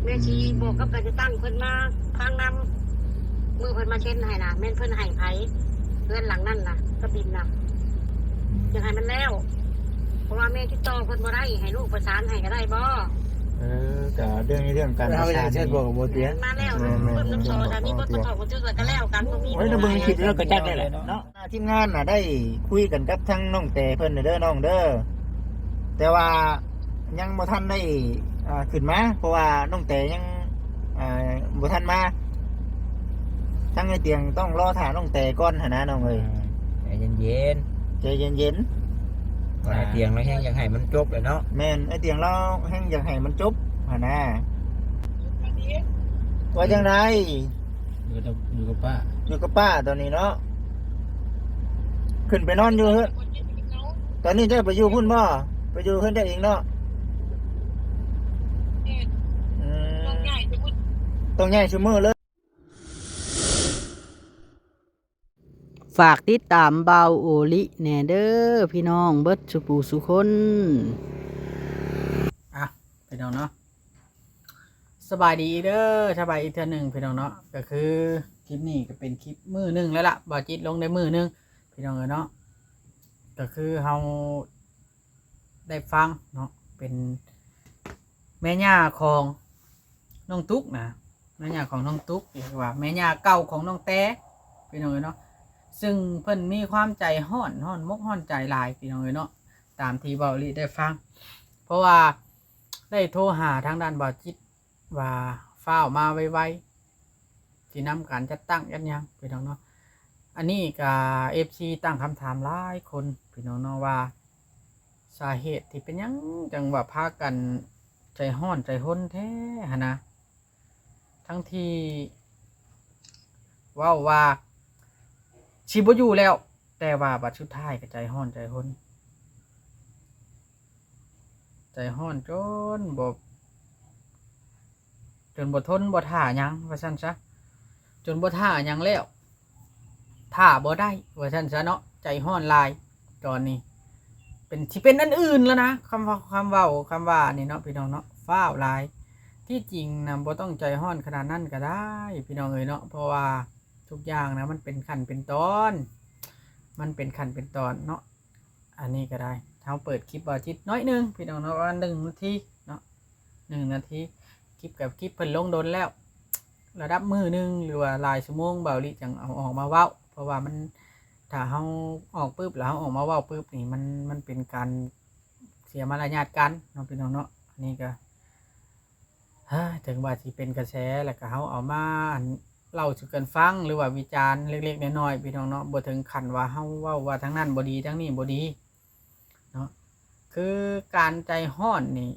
ແມ່ຊິບອກກັບການຈັດຕັ້ງເພິ່ນມາຟັງນຳ. ມື້ເພິ່ນມາເຊັນໃຫ້ນະ ແມ່ນເພິ່ນໃຫ້ໃຜ? ເຮືອນຫຼັງນັ້ນນະ ກະບິນນະ ຢາກໃຫ້ມັນແລ້ວ ເພາະວ່າແມ່ຕິດຕໍ່ເພິ່ນບໍ່ໄດ້ ໃຫ້ລູກປະສານໃຫ້ກະໄດ້ບໍ່? ເອີ ກະເລື່ອງນີ້ເລື່ອງການປະສານ ເຮົາຢາກເຊັນບອກກະບໍ່ຕຽງ ມາແລ້ວ ແມ່ນໆ ເບິ່ງນ້ຳຊອກະມີບົດກະເວົ້າກັນ ບໍ່ມີ. ໂອ້ຍ ເບິ່ງຄລິບແລ້ວກະຈັກໄດ້ແຫຼະເນາະ. ອ່າ ທີມງານນະໄດ້ຄຸຍກັນກັບທາງນ້ອງແຕເພິ່ນເດີນ້ອງເດີ ແຕ່ວ່າຍັງບໍ່ທັນໄດ້ ອ່າ ຂຶ້ນມາ ເພາະວ່ານ້ອງແຕຍັງ ອ່າ ບໍ່ທັນມາ. ທາງອ້າຍຕຽງຕ້ອງລໍຖ້ານ້ອງແຕກ່ອນຫັ້ນນະນ້ອງເອີຍ. ໃຈເຢັນໆ ໃຈເຢັນໆ ອ້າຍຕຽງລາວແຮງຢາກໃຫ້ມັນຈົບແຫຼະເນາະ. ແມ່ນ ອ້າຍຕຽງລາວແຮງຢາກໃຫ້ມັນຈົບຫັ້ນນະ. ວ່າຈັ່ງໃດ? ຢູ່ກັບ ຢູ່ກັບປ້າ ຢູ່ກັບປ້າຕອນນີ້ເນາະ. ຂຶ້ນໄປນອນຢູ່ເຮືອນ ຕອນນີ້ເຈົ້າໄປຢູ່ພຸ້ນບໍ່? ໄປຢູ່ເຮືອນເຈົ້າເອງເນາະ. ອືມ ຕ້ອງຍ້າຍຊຸມື້ເລີຍ. ຝາກຕິດຕາມບ່າວໂອລິແດ່ເດີພີ່ນ້ອງເບິດສູ່ຜູ້ສູ່ຄົນ. ອ່ະ ພີ່ນ້ອງເນາະ ສະບາຍດີອີກເດີ ສະບາຍອີກເທື່ອໜຶ່ງພີ່ນ້ອງເນາະ. ກະຄືຄລິບນີ້ກະເປັນຄລິບມື້ໜຶ່ງແລ້ວລະ ບ່າວຈິດລົງໄດ້ມື້ໜຶ່ງພີ່ນ້ອງເອີຍເນາະ. ກະຄືເຮົາ ໄດ້ຟັງເນາະ ເປັນແມ່ຍ່າຂອງນ້ອງຕຸກນະ ແມ່ຍ່າຂອງນ້ອງຕຸກ ຫຼືວ່າແມ່ຍ່າເກົ່າຂອງນ້ອງແຕ ພີ່ນ້ອງເອີຍເນາະ. ຊຶ່ງເພິ່ນມີຄວາມໃຈຮ້ອນ ຮ້ອນມົກຮ້ອນໃຈຫຼາຍ ພີ່ນ້ອງເອີຍເນາະ. ຕາມທີ່ເວົ້າລີໄດ້ຟັງ ເພາະວ່າໄດ້ໂທຫາທາງດ້ານບ່າວຈິດ ວ່າຟ້າວມາໄວໆ ຊິນຳການຈັດຕັ້ງຈັດຫຍັງພີ່ນ້ອງເນາະ. ອັນນີ້ກະເອັຟຊີຕັ້ງຄຳຖາມຫຼາຍຄົນພີ່ນ້ອງເນາະ ວ່າສາເຫດທີ່ເປັນຫຍັງຈັ່ງວ່າພາກັນໃຈຮ້ອນໃຈຮົນແທ້ຫັ້ນນະ ທັງທີ່ເວົ້າວ່າຊິບໍ່ຢູ່ແລ້ວ ແຕ່ວ່າບັດສຸດທ້າຍກະໃຈຮ້ອນໃຈຮົນ ໃຈຮ້ອນຈົນບໍ່ ຈົນບໍ່ທົນບໍ່ຖ້າຫຍັງວ່າຊັ້ນຊະ ຈົນບໍ່ຖ້າຫຍັງແລ້ວ ຖ້າບໍ່ໄດ້ວ່າຊັ້ນຊະເນາະ. ໃຈຮ້ອນຫຼາຍຕອນນີ້ ເປັນ ຊິເປັນອັນອື່ນແລ້ວນະ ຄຳເວົ້າ ຄຳເວົ້າ ຄຳວ່ານີ້ເນາະ ພີ່ນ້ອງເນາະ ຟ້າວຫຼາຍ. ທີ່ຈິງນະບໍ່ຕ້ອງໃຈຮ້ອນຂະໜາດນັ້ນກະໄດ້ ພີ່ນ້ອງເອີຍເນາະ ເພາະວ່າທຸກຢ່າງນະມັນເປັນຂັ້ນເປັນຕອນ ມັນເປັນຂັ້ນເປັນຕອນເນາະ. ອັນນີ້ກະໄດ້ ເຮົາເປີດຄລິບບ່າວຈິດໜ້ອຍໜຶ່ງພີ່ນ້ອງເນາະ ປະມານໜຶ່ງນາທີເນາະ ໜຶ່ງນາທີ. ຄລິບກະ ຄລິບເພິ່ນລົງດົນແລ້ວ ລະດັບມື້ໜຶ່ງ ຫຼືວ່າຫຼາຍຊົ່ວໂມງ ບ່າວລິຈັ່ງເອົາອອກມາເວົ້າ ເພາະວ່າມັນ ຖ້າເຮົາອອກປຶບ ລະເຮົາອອກມາເວົ້າປຶບນີ້ ມັນ ມັນເປັນການເສຍມາລະຍາດກັນເນາະ ພີ່ນ້ອງເນາະ. ອັນນີ້ກະ ເຖິງວ່າຊິເປັນກະແສ ແລ້ວກະເຮົາເອົາມາ ອັນ ເລົ່າສູ່ກັນຟັງ ຫຼືວ່າວິຈານເລັກໆນ້ອຍໆ ພີ່ນ້ອງເນາະ ບໍ່ເຖິງຂັ້ນວ່າເຮົາເວົ້າວ່າທາງນັ້ນບໍ່ດີ ທາງນີ້ບໍ່ດີເນາະ. ຄືການໃຈຮ້ອນນີ້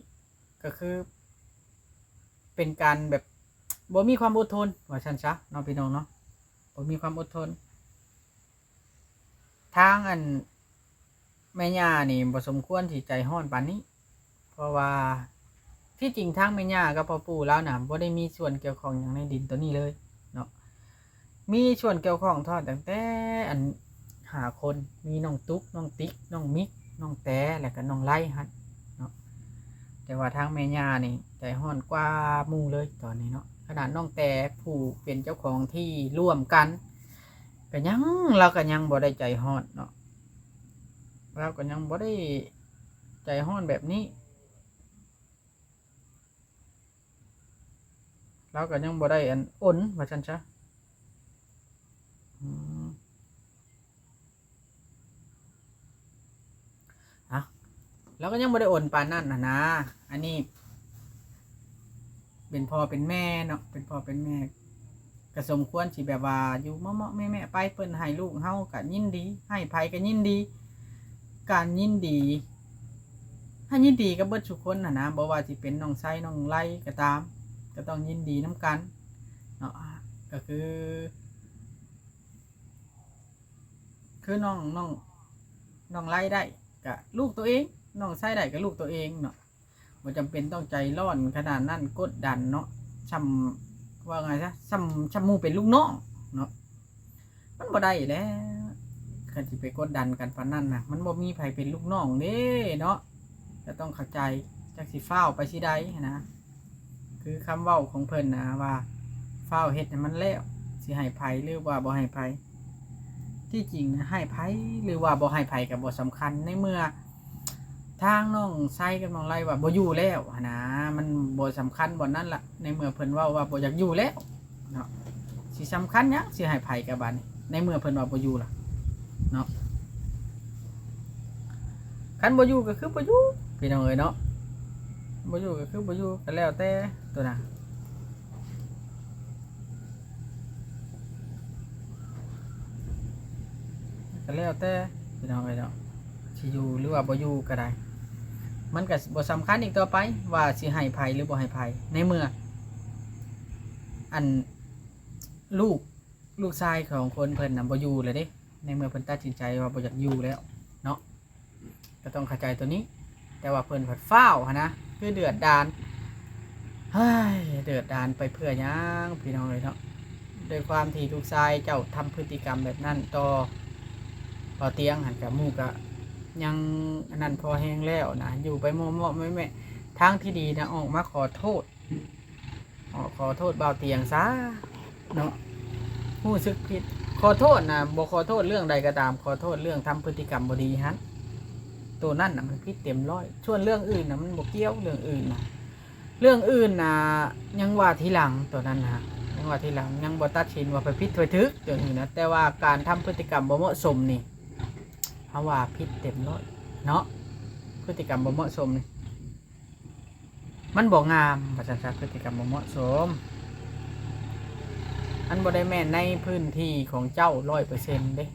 ກະຄືເປັນການແບບບໍ່ມີຄວາມອົດທົນວ່າຊັ້ນຊະເນາະ ພີ່ນ້ອງເນາະ ບໍ່ມີຄວາມອົດທົນ. ທາງອັນ ແມ່ຍ່ານີ້ບໍ່ສົມຄວນຊິໃຈຮ້ອນປານນີ້ ເພາະວ່າທີ່ຈິງທາງແມ່ຍ່າກັບພໍ່ປູ່ລາວນະ ບໍ່ໄດ້ມີສ່ວນກ່ຽວຂ້ອງຫຍັງໃນດິນໂຕນີ້ເລີຍເນາະ. ມີສ່ວນກ່ຽວຂ້ອງທອດຕັ້ງແຕ່ອັນ ຫ້າຄົນ ມີນ້ອງຕຸກ ນ້ອງຕິກ ນ້ອງມິກ ນ້ອງແຕ ແລ້ວກະນ້ອງໄລຫັ້ນເນາະ. ແຕ່ວ່າທາງແມ່ຍ່ານີ້ໃຈຮ້ອນກວ່າໝູ່ເລີຍຕອນນີ້ເນາະ. ຂະໜາດນ້ອງແຕຜູ້ເປັນເຈົ້າຂອງທີ່ຮ່ວມກັນ ກະຍັງ ລາວກະຍັງບໍ່ໄດ້ໃຈຮ້ອນເນາະ ລາວກະຍັງບໍ່ໄດ້ໃຈຮ້ອນແບບນີ້ ລາວກະຍັງບໍ່ໄດ້ອັນອົນວ່າຊັ້ນຊະ. ອືມ ເອົ້າ ລາວກະຍັງບໍ່ໄດ້ອົນປານນັ້ນຫັ້ນນາ. ອັນນີ້ເປັນພໍ່ເປັນແມ່ເນາະ ເປັນພໍ່ເປັນແມ່ ກະສົມຄວນຊິແບບວ່າຢູ່ເມາະໆແມະໆໄປ ເພິ່ນໃຫ້ລູກເຮົາກະຍິນດີ ໃຫ້ໃຜກະຍິນດີ. ການຍິນດີ ໃຫ້ຍິນດີກັບເບິດທຸກຄົນຫັ້ນນະ ບໍ່ວ່າຊິເປັນນ້ອງໄຊ ນ້ອງໄລກະຕາມ ກະຕ້ອງຍິນດີນຳກັນເນາະ. ກະຄື ຄືນ້ອງ ນ້ອງ ນ້ອງໄລໄດ້ກະລູກໂຕເອງ ນ້ອງໄຊໄດ້ກະລູກໂຕເອງເນາະ. ບໍ່ຈຳເປັນຕ້ອງໃຈຮ້ອນຂະໜາດນັ້ນ ກົດດັນເນາະ ຊ່ຳ ວ່າໄງຊະ ຊ່ຳ ຊ່ຳໝູ່ເປັນລູກນ້ອງເນາະ. ມັນບໍ່ໄດ້ແລ້ວ ຄັນຊິໄປກົດດັນກັນປານນັ້ນນະ ມັນບໍ່ມີໃຜເປັນລູກນ້ອງເດ້ເນາະ. ກະຕ້ອງເຂົ້າໃຈ ຈັກຊິຟ້າວໄປຊິໃດຫັ້ນນະ. ຄືຄຳເວົ້າຂອງເພິ່ນນະວ່າ ຟ້າວເຮັດໃຫ້ມັນແລ້ວ ຊິໃຫ້ໃຜ ຫຼືວ່າບໍ່ໃຫ້ໃຜ. ທີ່ຈິງນະ ໃຫ້ໃຜ ຫຼືວ່າບໍ່ໃຫ້ໃຜກໍບໍ່ສຳຄັນ ໃນເມື່ອທາງນ້ອງໄຊກັບນ້ອງໄລວ່າບໍ່ຢູ່ແລ້ວຫັ້ນນະ ມັນບໍ່ສຳຄັນບ່ອນນັ້ນລະ ໃນເມື່ອເພິ່ນເວົ້າວ່າບໍ່ຢາກຢູ່ແລ້ວເນາະ ຊິສຳຄັນຫຍັງ ຊິໃຫ້ໃຜກັບບາດນີ້ ໃນເມື່ອເພິ່ນວ່າບໍ່ຢູ່ລະເນາະ. ຄັນບໍ່ຢູ່ກໍຄືບໍ່ຢູ່ ພີ່ນ້ອງເອີຍເນາະ ບໍ່ຢູ່ກໍຄືບໍ່ຢູ່ ກໍແລ້ວແຕ່ຕົວນະ ກໍແລ້ວແຕ່ພີ່ນ້ອງເອີຍເນາະ ຊິຢູ່ຫຼືວ່າບໍ່ຢູ່ກໍໄດ້ ມັນກໍບໍ່ສຳຄັນອີກຕໍ່ໄປວ່າຊິໃຫ້ໃຜ ຫຼືບໍ່ໃຫ້ໃຜ ໃນເມື່ອ ອັນ ລູກ ລູກຊາຍຂອງຄົນເພິ່ນນະບໍ່ຢູ່ແລ້ວເດ້ ໃນເມື່ອເພິ່ນຕັດສິນໃຈວ່າບໍ່ຢາກຢູ່ແລ້ວເນາະ ກໍຕ້ອງເຂົ້າໃຈຕົວນີ້ ແຕ່ວ່າເພິ່ນພັດຟ້າວຫັ້ນນະ ຄືເດືອດດານ ເຮີ້ຍ ເດືອດດານໄປເພື່ອຫຍັງ ພີ່ນ້ອງເອີຍເນາະ. ດ້ວຍຄວາມທີ່ລູກຊາຍເຈົ້າທຳພຶດຕິກຳແບບນັ້ນຕໍ່ບ່າວຕຽງຫັ້ນ ກະໝູ່ກະຍັງອັນນັ້ນພໍແຮງແລ້ວນະ ຢູ່ໄປເມາະໆແມະໆ ທາງທີ່ດີນະ ອອກມາຂໍໂທດ ຂໍ ຂໍໂທດບ່າວຕຽງຊະເນາະ ຮູ້ສຶກຜິດ ຂໍໂທດນະ ບໍ່ຂໍໂທດເລື່ອງໃດກໍຕາມ ຂໍໂທດເລື່ອງທຳພຶດຕິກຳບໍ່ດີຫັ້ນ ໂຕນັ້ນນະມັນຜິດເຕັມຮ້ອຍ ສ່ວນເລື່ອງອື່ນນະມັນບໍ່ກ່ຽວ ເລື່ອງອື່ນນະ ເລື່ອງອື່ນນະຍັງວ່າທີຫຼັງ ໂຕນັ້ນນະຍັງວ່າທີຫຼັງ ຍັງບໍ່ຕັດສິນວ່າໃຜຜິດໃຜຖືກ ເລື່ອງອື່ນນະ ແຕ່ວ່າການທຳພຶດຕິກຳບໍ່ເໝາະສົມນີ້ ເຮົາວ່າຜິດເຕັມຮ້ອຍເນາະ ພຶດຕິກຳບໍ່ເໝາະສົມນີ້ ມັນບໍ່ງາມ ວ່າຊັ້ນຊະ ພຶດຕິກຳບໍ່ເໝາະສົມ ມັນບໍ່ໄດ້ແມ່ນໃນພື້ນທີ່ຂອງເຈົ້າຮ້ອຍເປີເຊັນເດ້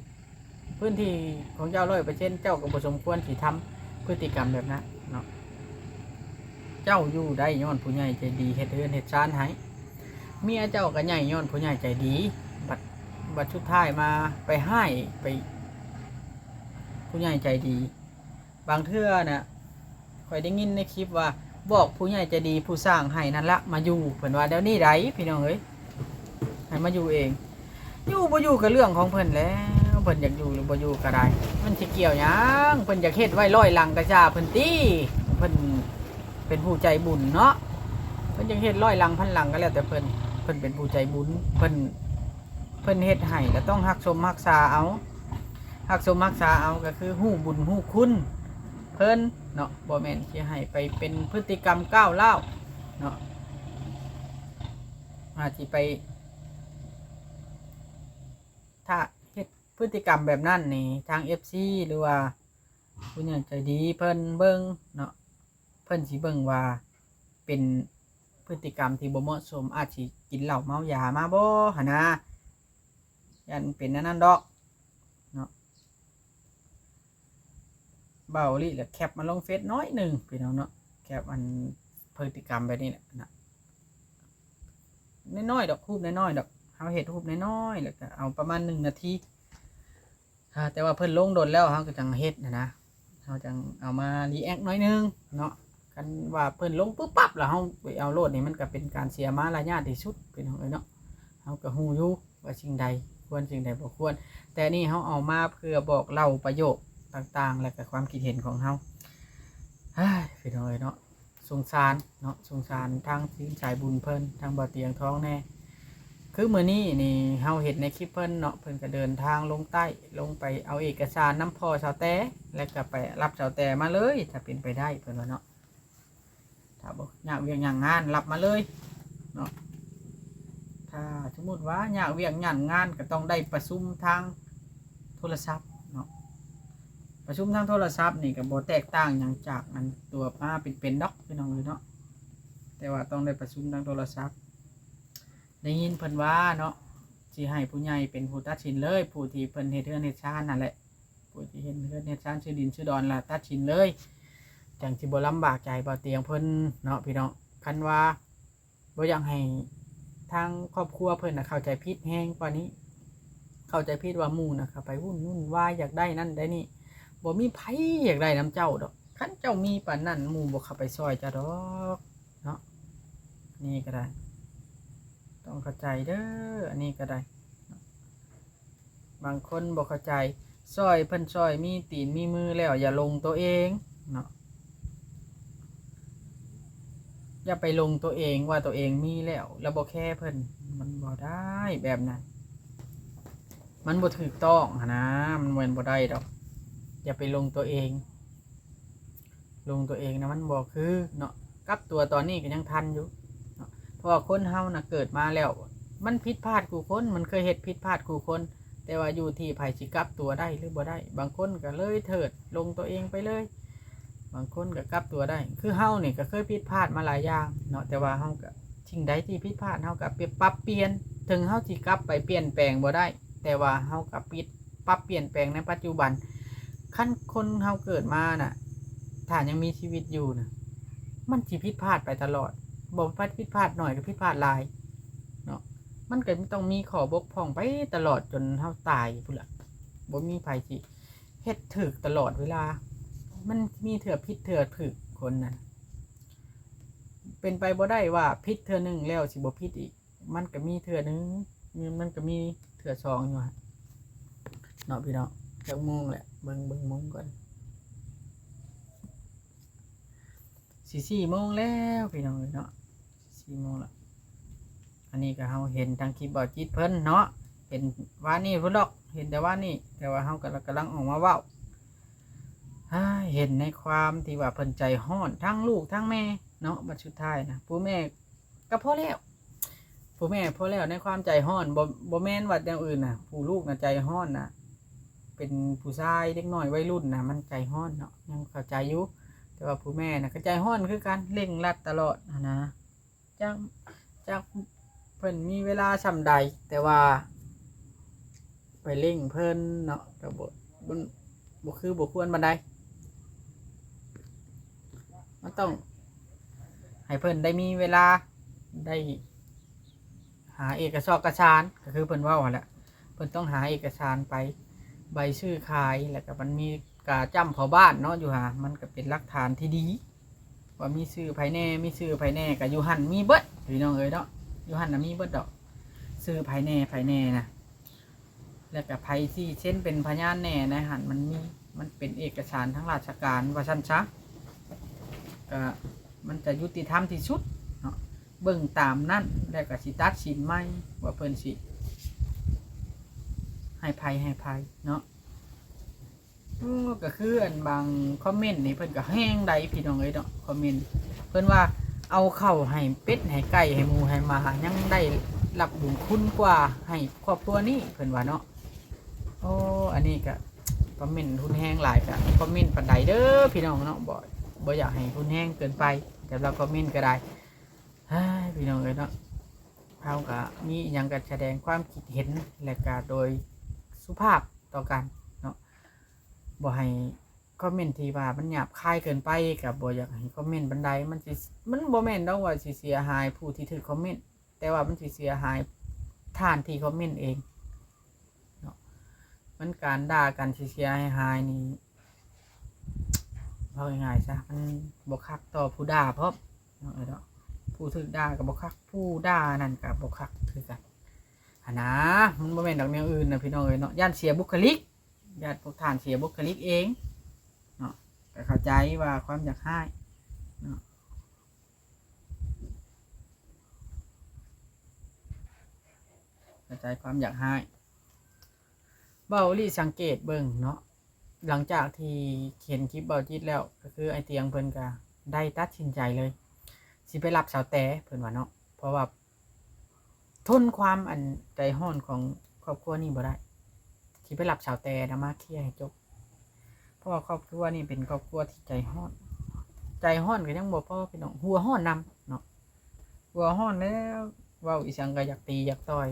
ພື້ນທີ່ຂອງເຈົ້າຮ້ອຍເປີເຊັນ ເຈົ້າກໍບໍ່ສົມຄວນຊິທຳພຶດຕິກຳແບບນັ້ນເນາະ ເຈົ້າຢູ່ໄດ້ຍ້ອນຜູ້ໃຫຍ່ໃຈດີເຮັດເຮືອນເຮັດຊານໃຫ້ ເມຍເຈົ້າກໍໃຫຍ່ຍ້ອນຜູ້ໃຫຍ່ໃຈດີ ບັດ ບັດສຸດທ້າຍມາໄປຮ້າຍ ໄປ ຜູ້ໃຫຍ່ໃຈດີ ບາງເທື່ອນະ ຂ້ອຍໄດ້ຍິນໃນຄລິບວ່າ ບອກຜູ້ໃຫຍ່ໃຈດີຜູ້ສ້າງໃຫ້ນັ້ນລະມາຢູ່ ເພິ່ນວ່າແນວນີ້ໃດ໋ ພີ່ນ້ອງເອີຍ ໃຫ້ມາຢູ່ເອງ ຢູ່ບໍ່ຢູ່ກໍເລື່ອງຂອງເພິ່ນແລ້ວ ເພິ່ນຢາກຢູ່ຫຼືບໍ່ຢູ່ກໍໄດ້ ມັນຊິກ່ຽວຫຍັງ ເພິ່ນຢາກເຮັດໄວ້ຮ້ອຍຫຼັງກໍຊ່າເພິ່ນຕິ ເພິ່ນເປັນຜູ້ໃຈບຸນເນາະ ເພິ່ນຢາກເຮັດຮ້ອຍຫຼັງພັນຫຼັງກໍແລ້ວແຕ່ເພິ່ນ ເພິ່ນເປັນຜູ້ໃຈບຸນ ເພິ່ນ ເພິ່ນເຮັດໃຫ້ກໍຕ້ອງຮັກຊົມຮັກສາເອົາ ຮັກຊົມຮັກສາເອົາ ກໍຄືຮູ້ບຸນຮູ້ຄຸນເພິ່ນເນາະ ບໍ່ແມ່ນຊິໃຫ້ໄປເປັນພຶດຕິກຳກ້າວຮ້າວເນາະ ອາດຊິໄປ ຖ້າເຮັດພຶດຕິກຳແບບນັ້ນນີ້ ທາງເອັຟຊີ ຫຼືວ່າຜູ້ໃຫຍ່ໃຈດີເພິ່ນເບິ່ງເນາະ ເພິ່ນຊິເບິ່ງວ່າເປັນພຶດຕິກຳທີ່ບໍ່ເໝາະສົມ ອາດຊິກິນເຫຼົ້າເມົາຢາມາບໍ່ຫັ້ນນາ ຢ້ານເປັນອັນນັ້ນດອກເນາະ ເວົ້າອີ່ຫຼີແລ້ວແຄບມາລົງເຟສໜ້ອຍໜຶ່ງ ພີ່ນ້ອງເນາະ ແຄບອັນພຶດຕິກຳແບບນີ້ແຫຼະນະ ນ້ອຍໆດອກ ຮູບນ້ອຍໆດອກ ເຮົາເຮັດຮູບນ້ອຍໆ ແລ້ວກໍເອົາປະມານໜຶ່ງນາທີ ຖ້າແຕ່ວ່າເພິ່ນລົງດົນແລ້ວ ເຮົາກໍຈັ່ງເຮັດຫັ້ນນະ ເຮົາຈັ່ງເອົາມາຣີແອັກໜ້ອຍໜຶ່ງເນາະ ຄັນວ່າເພິ່ນລົງປຶບປັບ ແລ້ວເຮົາໄປເອົາໂລດນີ້ ມັນກໍເປັນການເສຍມາລະຍາດທີ່ສຸດ ພີ່ນ້ອງເອີຍເນາະ ເຮົາກໍຮູ້ຢູ່ວ່າສິ່ງໃດຄວນ ສິ່ງໃດບໍ່ຄວນ ແຕ່ນີ້ເຮົາເອົາມາເພື່ອບອກເລົ່າປະໂຫຍກຕ່າງໆ ແລະກໍຄວາມຄິດເຫັນຂອງເຮົາ ເຮີ້ຍ ພີ່ນ້ອງເອີຍເນາະ. ສົງສານເນາະ ສົງສານທາງທີມສາຍບຸນເພິ່ນ ທາງບ່າວຕຽງທອງແດ່ ຄືມື້ນີ້ນີ້ເຮົາເຫັນໃນຄລິບເພິ່ນເນາະ ເພິ່ນກໍເດີນທາງລົງໃຕ້ ລົງໄປເອົາເອກະສານນຳພໍ່ສາວແຕ ແລ້ວກໍໄປຮັບສາວແຕມາເລີຍ ຖ້າເປັນໄປໄດ້ ເພິ່ນວ່າເນາະ ຖ້າບໍ່ຍາກວຽກຍາກງານ ຮັບມາເລີຍເນາະ ຖ້າສົມມຸດວ່າຍາກວຽກຍາກງານ ກໍຕ້ອງໄດ້ປະຊຸມທາງໂທລະສັບເນາະ ປະຊຸມທາງໂທລະສັບນີ້ກໍບໍ່ແຕກຕ່າງຫຍັງຈາກອັນຕົວມາເປັນໆດອກ ພີ່ນ້ອງເອີຍເນາະ ແຕ່ວ່າຕ້ອງໄດ້ປະຊຸມທາງໂທລະສັບ ໄດ້ຍິນເພິ່ນວ່າເນາະ ຊິໃຫ້ຜູ້ໃຫຍ່ເປັນຜູ້ຕັດສິນເລີຍ ຜູ້ທີ່ເພິ່ນເຮັດເຮືອນເຮັດຊານນັ້ນແຫຼະ ຜູ້ທີ່ເຮັດເຮືອນເຮັດຊານ ຊື້ດິນຊື້ດອນລະຕັດສິນເລີຍ ຈັ່ງຊິບໍ່ລຳບາກໃຈບ່າວຕຽງເພິ່ນເນາະ ພີ່ນ້ອງ ຄັນວ່າ ບໍ່ຢາກໃຫ້ທາງຄອບຄົວເພິ່ນນະເຂົ້າໃຈຜິດແຮງກວ່ານີ້ ເຂົ້າໃຈຜິດວ່າໝູ່ນະເຂົ້າໄປວຸ່ນວາຍ ຢາກໄດ້ນັ້ນໄດ້ນີ້ ບໍ່ມີໃຜຢາກໄດ້ນຳເຈົ້າດອກ ຄັນເຈົ້າມີປານນັ້ນ ໝູ່ບໍ່ເຂົ້າໄປຊ່ອຍເຈົ້າດອກເນາະ ນີ້ກໍໄດ້ ຕ້ອງເຂົ້າໃຈເດີ ອັນນີ້ກໍໄດ້ ບາງຄົນບໍ່ເຂົ້າໃຈ ຊ່ອຍເພິ່ນຊ່ອຍມີຕີນມີມືແລ້ວ ຢ່າຫຼົງໂຕເອງເນາະ. ຢ່າໄປຫຼົງຕົວເອງວ່າຕົວເອງມີແລ້ວ ແລ້ວບໍ່ແຄເພິ່ນ. ມັນບໍ່ໄດ້ແບບນັ້ນ. ມັນບໍ່ຖືກຕ້ອງຫັ້ນນະ. ມັນແມ່ນບໍ່ໄດ້ດອກ. ຢ່າໄປຫຼົງຕົວເອງ. ຫຼົງຕົວເອງນະ ມັນບໍ່ຄືເນາະ. ກັບຕົວຕອນນີ້ກໍຍັງທັນຢູ່ເນາະ. ເພາະວ່າຄົນເຮົານະເກີດມາແລ້ວ ມັນຜິດພາດຄູ່ຄົນ, ມັນເຄີຍເຮັດຜິດພາດຄູ່ຄົນ. ແຕ່ວ່າຢູ່ທີ່ໃຜຊິກັບຕົວໄດ້ຫຼືບໍ່ໄດ້. ບາງຄົນກໍເລີຍເຖີດ ຫຼົງຕົວເອງໄປເລີຍ. ບາງຄົນກໍກັບຕົວໄດ້. ຄືເຮົານີ້ກໍເຄີຍຜິດພາດມາຫຼາຍຢ່າງເນາະ, ແຕ່ວ່າເຮົາກໍ ສິ່ງໃດທີ່ຜິດພາດ ເຮົາກໍໄປປັບປ່ຽນ. ເຖິງເຮົາຊິກັບໄປປ່ຽນແປງບໍ່ໄດ້, ແຕ່ວ່າເຮົາກໍປິດ ປັບປ່ຽນແປງໃນປັດຈຸບັນ. ຄັນຄົນເຮົາເກີດມານະ ຖ້າຍັງມີຊີວິດຢູ່ນະ ມັນຊິຜິດພາດໄປຕະຫຼອດ. ບໍ່ພັດຜິດພາດໜ້ອຍກໍຜິດພາດຫຼາຍເນາະ. ມັນກໍຕ້ອງມີຂໍ້ບົກຜ່ອງໄປຕະຫຼອດຈົນເຮົາຕາຍພຸ້ນລະ. ບໍ່ມີໃຜຊິເຮັດຖືກຕະຫຼອດເວລາ. ມັນມີເທື່ອຜິດເທື່ອຖືກ. ຄົນນັ້ນເປັນໄປບໍ່ໄດ້ວ່າຜິດເທື່ອໜຶ່ງແລ້ວຊິບໍ່ຜິດອີກ. ມັນກໍມີເທື່ອໜຶ່ງ ມັນກໍມີເທື່ອສອງຢູ່ຫັ້ນເນາະພີ່ນ້ອງ. ຈັກໂມງແຫຼະ? ເບິ່ງ ເບິ່ງໂມງກ່ອນ. ຊິສີ່ໂມງແລ້ວພີ່ນ້ອງເອີຍເນາະ, ສີ່ໂມງແລ້ວ. ອັນນີ້ກໍເຮົາເຫັນທາງຄລິບບ່າວຈິດເພິ່ນເນາະ, ເຫັນວານນີ້ພຸ້ນດອກ, ເຫັນແຕ່ວານນີ້, ແຕ່ວ່າເຮົາກໍກຳລັງອອກມາເວົ້າ. ເຫັນໃນຄວາມທີ່ວ່າເພິ່ນໃຈຮ້ອນ ທັງລູກທັງແມ່ເນາະ. ບັດສຸດທ້າຍນະ ຜູ້ແມ່ ກໍພໍແລ້ວ. ຜູ້ແມ່ພໍແລ້ວໃນຄວາມໃຈຮ້ອນ. ບໍ່ ບໍ່ແມ່ນວ່າແນວອື່ນນະ, ຜູ້ລູກນະໃຈຮ້ອນນະ. ເປັນຜູ້ຊາຍເດັກນ້ອຍໄວລຸ້ນນະ ມັນໃຈຮ້ອນເນາະ, ຍັງເຂົ້າໃຈຢູ່. ແຕ່ວ່າຜູ້ແມ່ນະກໍໃຈຮ້ອນຄືກັນ, ເລັ່ງລັດຕະຫຼອດຫັ້ນນະ. ຈັກ ຈັກເພິ່ນມີເວລາສ່ຳໃດ, ແຕ່ວ່າໄປເລັ່ງເພິ່ນເນາະ, ກໍບໍ່ ບໍ່ ບໍ່ຄືບໍ່ຄວນປານໃດ. ມັນຕ້ອງໃຫ້ເພິ່ນໄດ້ມີເວລາ ໄດ້ຫາເອກະສອກກະສານ ກໍຄືເພິ່ນເວົ້າຫັ້ນແຫຼະ. ເພິ່ນຕ້ອງຫາເອກະສານໄປ ໃບຊື້ຂາຍ ແລ້ວກໍມັນມີກາຈ້ຳເຂົ້າບ້ານເນາະ ຢູ່ຫາ ມັນກໍເປັນຫຼັກຖານທີ່ດີ ວ່າມີຊື່ໃຜແດ່ ມີຊື່ໃຜແດ່ ກໍຢູ່ຫັ້ນມີເບິດ ພີ່ນ້ອງເອີຍເນາະ. ຢູ່ຫັ້ນນະມີເບິດດອກ ຊື່ໃຜແດ່ ໃຜແດ່ນະ. ແລ້ວກໍໃຜທີ່ເຊັນເປັນພະຍານແດ່ໃນຫັ້ນ ມັນມີ ມັນເປັນເອກະສານທາງລາຊະການວ່າຊັ້ນຊະ, ກໍມັນຈະຍຸຕິທຳທີ່ສຸດເນາະ. ເບິ່ງຕາມນັ້ນ ແລ້ວກໍຊິຕັດສິນໃໝ່ວ່າເພິ່ນຊິໃຫ້ໃຜໃຫ້ໃຜເນາະ. ໂອ້ ກໍຄືອັນບາງຄອມເມັນນີ້ ເພິ່ນກໍແຮງໃດ໋ພີ່ນ້ອງເອີຍເນາະ. ຄອມເມັນເພິ່ນວ່າ ເອົາເຂົ້າໃຫ້ເປັດໃຫ້ໄກ່ໃຫ້ໝູໃຫ້ໝາ ຍັງໄດ້ຮັບບຸນຄຸນກວ່າໃຫ້ຄອບຄົວນີ້ ເພິ່ນວ່າເນາະ. ໂອ້ ອັນນີ້ກະຄອມເມັນຮຸນແຮງຫຼາຍ ກະຄອມເມັນປານໃດເດີພີ່ນ້ອງເນາະ. ບໍ່ ບໍ່ຢາກໃຫ້ຮຸນແຮງເກີນໄປ ສຳລັບຄອມເມັນກໍໄດ້. ເຮີ້ຍ ພີ່ນ້ອງເອີຍເນາະ, ເຮົາກະມີອີ່ຫຍັງກະສະແດງຄວາມຄິດເຫັນ ແລະກະໂດຍສຸພາບຕໍ່ກັນເນາະ. ບໍ່ໃຫ້ຄອມເມັນທີ່ວ່າມັນຫຍາບຄາຍເກີນໄປ ກະບໍ່ຢາກໃຫ້ຄອມເມັນປານໃດ. ມັນຊິ ມັນບໍ່ແມ່ນດອກວ່າຊິເສຍຫາຍຜູ້ທີ່ຖືກຄອມເມັນ ແຕ່ວ່າມັນຊິເສຍຫາຍທ່ານທີ່ຄອມເມັນເອງເນາະ. ມັນການດ່າກັນຊິເສຍຫາຍໆນີ້ ເວົ້າງ່າຍໆຊະ ມັນບໍ່ຄັກຕໍ່ຜູ້ດ່າພ້ອມເນາະ. ເອີເນາະ ຜູ້ຖືກດ່າກໍບໍ່ຄັກ ຜູ້ດ່ານັ້ນກໍບໍ່ຄັກຄືກັນຫັ້ນນາ. ມັນບໍ່ແມ່ນດອກແນວອື່ນນະ ພີ່ນ້ອງເອີຍເນາະ, ຢ້ານເສຍບຸກຄະລິກ ຢ້ານພວກທ່ານເສຍບຸກຄະລິກເອງເນາະ. ກໍເຂົ້າໃຈວ່າຄວາມຢາກຮ້າຍເນາະ ເຂົ້າໃຈຄວາມຢາກຮ້າຍ. ເວົ້າອີ່ຫຼີ ສັງເກດເບິ່ງເນາະ, ຫຼັງຈາກທີ່ເຫັນຄລິບເວົ້າຈິດແລ້ວ ກໍຄືອ້າຍຕຽງເພິ່ນກໍໄດ້ຕັດສິນໃຈເລີຍ ຊິໄປຮັບສາວແຕ ເພິ່ນວ່າເນາະ. ເພາະວ່າ ທົນຄວາມອັນໃຈຮ້ອນຂອງຄອບຄົວນີ້ບໍ່ໄດ້ ຊິໄປຮັບສາວແຕນະມາເຄຍໃຫ້ຈົບ. ເພາະວ່າຄອບຄົວນີ້ເປັນຄອບຄົວທີ່ໃຈຮ້ອນ, ໃຈຮ້ອນກໍຍັງບໍ່ພໍພີ່ນ້ອງ ຫົວຮ້ອນນຳເນາະ. ຫົວຮ້ອນແລ້ວ ເວົ້າອີ່ຫຍັງກໍຢາກຕີຢາກຕ່ອຍ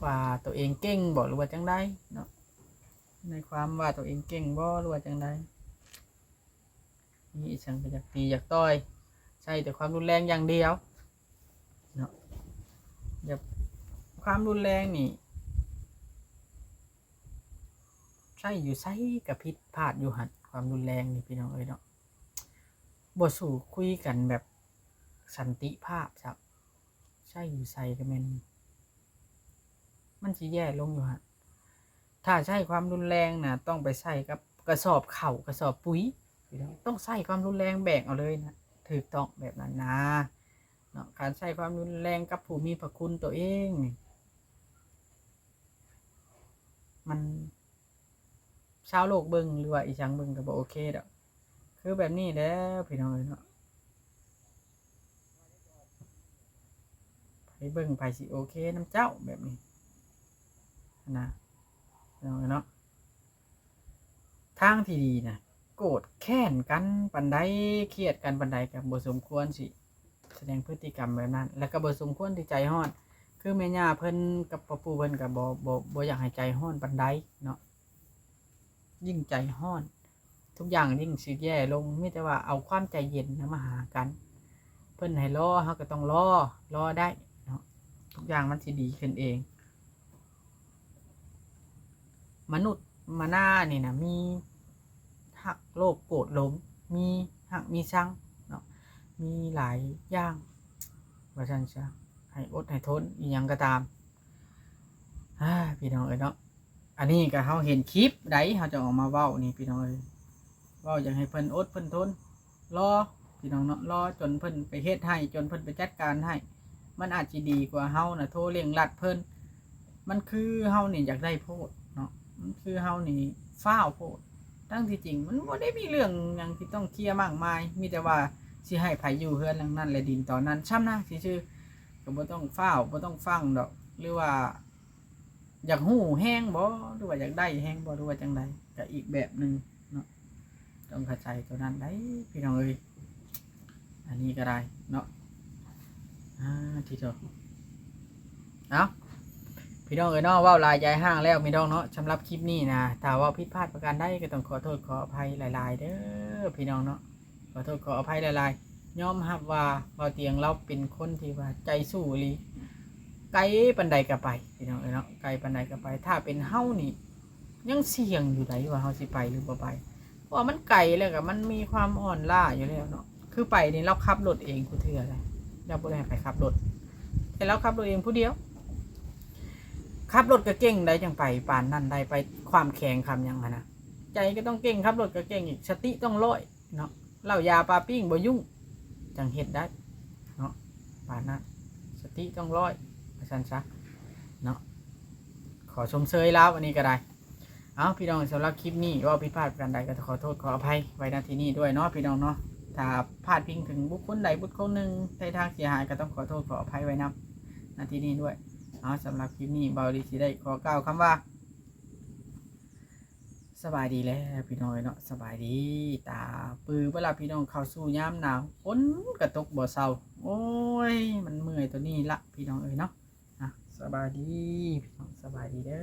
ວ່າຕົວເອງເກັ່ງບໍ່ ຫຼືວ່າຈັ່ງໃດເນາະ, ໃນຄວາມວ່າຕົວເອງເກັ່ງບໍ່ ຫຼືວ່າຈັ່ງໃດ. ມີອີ່ຫຍັງກໍຢາກຕີຢາກຕ່ອຍ ໃຊ້ແຕ່ຄວາມຮຸນແຮງຢ່າງດຽວເນາະ. ແບບຄວາມຮຸນແຮງນີ້ ໃຊ້ຢູ່ໃສກໍຜິດພາດຢູ່ຫັ້ນ. ຄວາມຮຸນແຮງນີ້ ພີ່ນ້ອງເອີຍເນາະ ບໍ່ສູ້ຄຸຍກັນແບບສັນຕິພາບຊ້ຳ, ໃຊ້ຢູ່ໃສກໍແມ່ນ ມັນຊິແຍ່ລົງຢູ່ຫັ້ນ. ຖ້າໃຊ້ຄວາມຮຸນແຮງນະ ຕ້ອງໄປໃສ່ກັບກະສອບເຂົ້າ ກະສອບປຸ໋ຍ ພີ່ນ້ອງ, ຕ້ອງໃຊ້ຄວາມຮຸນແຮງແບກເອົາເລີຍນະ. ຖືກຕ້ອງແບບນັ້ນນາເນາະ. ການໃຊ້ຄວາມຮຸນແຮງກັບຜູ້ມີພະຄຸນໂຕເອງນີ້ ມັນ ຊາວໂລກເບິ່ງ ຫຼືວ່າອີ່ຫຍັງເບິ່ງກໍບໍ່ໂອເຄດອກ. ຄືແບບນີ້ແຫຼະພີ່ນ້ອງເອີຍເນາະ, ໃຜເບິ່ງໃຜຊິໂອເຄນຳເຈົ້າແບບນີ້ຫັ້ນນະ ພີ່ນ້ອງເອີຍເນາະ. ທາງທີ່ດີນະ ໂກດແຄ້ນກັນປານໃດ ຄຽດກັນປານໃດ ກໍບໍ່ສົມຄວນຊິສະແດງພຶດຕິກຳແບບນັ້ນ ແລ້ວກໍບໍ່ສົມຄວນທີ່ໃຈຮ້ອນ. ຄືແມ່ຍ່າເພິ່ນກັບພໍ່ປູ່ເພິ່ນກໍບໍ່ ບໍ່ ບໍ່ຢາກໃຫ້ໃຈຮ້ອນປານໃດເນາະ. ຍິ່ງໃຈຮ້ອນ ທຸກຢ່າງຍິ່ງຊິແຍ່ລົງ. ມີແຕ່ວ່າເອົາຄວາມໃຈເຢັນນຳມາຫາກັນ. ເພິ່ນໃຫ້ລໍ ເຮົາກໍຕ້ອງລໍ ລໍໄດ້ເນາະ, ທຸກຢ່າງມັນຊິດີຂຶ້ນເອງ. ມະນຸດມະນານີ້ນະ ມີຮັກໂລບໂກດຫຼົງ ມີຮັກມີຊັງເນາະ, ມີຫຼາຍຢ່າງວ່າຊັ້ນຊະ, ໃຫ້ອົດໃຫ້ທົນອີ່ຫຍັງກໍຕາມ. ອາ ພີ່ນ້ອງເອີຍເນາະ, ອັນນີ້ກໍເຮົາເຫັນຄລິບໃດ ເຮົາຈະເອົາມາເວົ້ານີ້ ພີ່ນ້ອງເອີຍ, ເວົ້າຢາກໃຫ້ເພິ່ນອົດເພິ່ນທົນ ລໍ ພີ່ນ້ອງເນາະ, ລໍຈົນເພິ່ນໄປເຮັດໃຫ້ ຈົນເພິ່ນໄປຈັດການໃຫ້. ມັນອາດຊິດີກວ່າເຮົານະໂທເລັ່ງລັດເພິ່ນ. ມັນຄືເຮົານີ້ຢາກໄດ້ໂພດເນາະ, ມັນຄືເຮົານີ້ຟ້າວໂພດ. ທັງທີ່ຈິງມັນບໍ່ໄດ້ມີເລື່ອງຫຍັງທີ່ຕ້ອງເຄຍມາກມາຍ, ມີແຕ່ວ່າຊິໃຫ້ໃຜຢູ່ເຮືອນຫຼັງນັ້ນ ແລະ ດິນຕອນນັ້ນຊ່ຳນະຊື່ໆ. ກໍບໍ່ຕ້ອງຟ້າວ ບໍ່ຕ້ອງຟັ່ງດອກ, ຫຼືວ່າ ຢາກຮູ້ແຮງບໍ່ ຫຼືວ່າຢາກໄດ້ແຮງບໍ່ ຫຼືວ່າຈັ່ງໃດ ກໍອີກແບບໜຶ່ງເນາະ. ຕ້ອງເຂົ້າໃຈຕົວນັ້ນໄດ໋ ພີ່ນ້ອງເອີຍ, ອັນນີ້ກໍໄດ້ເນາະ. ອາ ທີ່ໂຕ ເອົ້າ ພີ່ນ້ອງເອີຍເນາະ, ເວົ້າຫຼາຍໃຈຫ້າງແລ້ວ ພີ່ນ້ອງເນາະ. ສຳລັບຄລິບນີ້ນະ ຖ້າເວົ້າຜິດພາດປະການໃດ ກໍຕ້ອງຂໍໂທດຂໍອະໄພຫຼາຍໆເດີ ພີ່ນ້ອງເນາະ. ຂໍໂທດຂໍອະໄພຫຼາຍໆ. ຍອມຮັບວ່າບ່າວຕຽງລາວເປັນຄົນທີ່ວ່າໃຈສູ້ອີ່ຫຼີ, ໄກປານໃດກໍໄປ ພີ່ນ້ອງເອີຍເນາະ, ໄກປານໃດກໍໄປ. ຖ້າເປັນເຮົານີ້ຍັງສ່ຽງຢູ່ໃດ໋ວ່າເຮົາຊິໄປຫຼືບໍ່ໄປ, ເພາະວ່າມັນໄກແລ້ວກໍມັນມີຄວາມອ່ອນລ້າຢູ່ແລ້ວເນາະ. ຄືໄປນີ້ລາວຂັບລົດເອງຄູ່ເທື່ອເລີຍ, ລາວບໍ່ໄດ້ໃຫ້ໃຜຂັບລົດ, ແຕ່ລາວຂັບລົດເອງຜູ້ດຽວ. ຂັບລົດກໍເກັ່ງໄດ໋ ຈັ່ງໄປປານນັ້ນໄດ້, ໄປຂ້າມແຂວງຂ້າມຫຍັງຫັ້ນນະ. ໃຈກໍຕ້ອງເກັ່ງ, ຂັບລົດກໍເກັ່ງອີກ, ສະຕິຕ້ອງຮ້ອຍ ເນາະ. ເຫຼົ້າຢາປາປີ້ງບໍ່ຫຍຸ້ງ ຈັ່ງເຮັດໄດ້ເນາະ, ປານນັ້ນ. ສະຕິຕ້ອງຮ້ອຍ ວ່າຊັ້ນຊະເນາະ. ຂໍຊົມເຊີຍລາວອັນນີ້ກໍໄດ້. ເອົາ ພີ່ນ້ອງ, ສຳລັບຄລິບນີ້ເວົ້າຜິດພາດປະການໃດ ກໍຂໍໂທດຂໍອະໄພໄວ້ ນະ ທີ່ນີ້ດ້ວຍເນາະ ພີ່ນ້ອງເນາະ. ຖ້າພາດພິງເຖິງບຸກຄົນໃດບຸກຄົນໜຶ່ງໃນທາງເສຍຫາຍ ກໍຕ້ອງຂໍໂທດຂໍອະໄພໄວ້ນຳ ນະ ທີ່ນີ້ດ້ວຍ. ເອົາ ສຳລັບຄລິບນີ້ ເບົາລີຊິໄດ້ຂໍກ່າວຄຳວ່າ ສະບາຍດີແລ້ວພີ່ນ້ອງເອີຍເນາະ, ສະບາຍດີ. ຕາປືເວລາພີ່ນ້ອງເຂົ້າສູ່ຍາມໜາວ ຝົນກະຕົກບໍ່ເຊົາ. ໂອ້ຍ ມັນເມື່ອຍຕົວນີ້ລະພີ່ນ້ອງເອີຍເນາະ. ອ່ະ ສະບາຍດີພີ່ນ້ອງ, ສະບາຍດີເດີ.